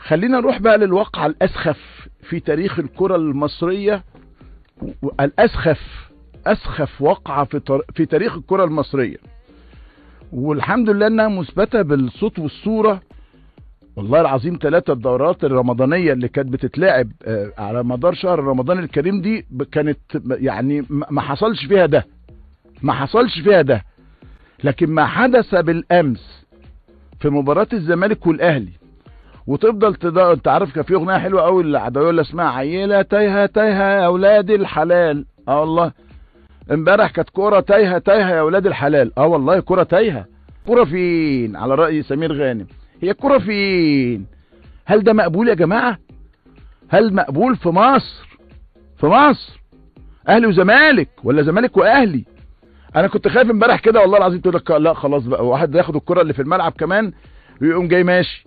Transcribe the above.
خلينا نروح بقى للواقعة الأسخف في تاريخ الكرة المصرية، الأسخف، أسخف واقعة في تاريخ الكرة المصرية، والحمد لله انها مثبتة بالصوت والصورة. والله العظيم 3 الدورات الرمضانية اللي كانت بتتلعب على مدار شهر رمضان الكريم دي كانت يعني ما حصلش فيها ده، ما حصلش فيها ده. لكن ما حدث بالأمس في مباراة الزمالك والأهلي، وتفضل انت عارف كان في اغنية حلوة قوي العدوية اللي اسمها عيله تايهه تايهه يا اولاد الحلال. اه والله امبارح كانت كورة تايهه تايهه يا اولاد الحلال. اه والله كورة تايهه. كورة فين؟ على راي سمير غانم، هي الكورة فين؟ هل ده مقبول يا جماعة؟ هل مقبول في مصر؟ في مصر اهلي وزمالك ولا زمالك واهلي؟ انا كنت خايف امبارح كده والله العظيم، تقول لك لا خلاص بقى، واحد ياخد الكره اللي في الملعب كمان ويقوم جاي ماشي.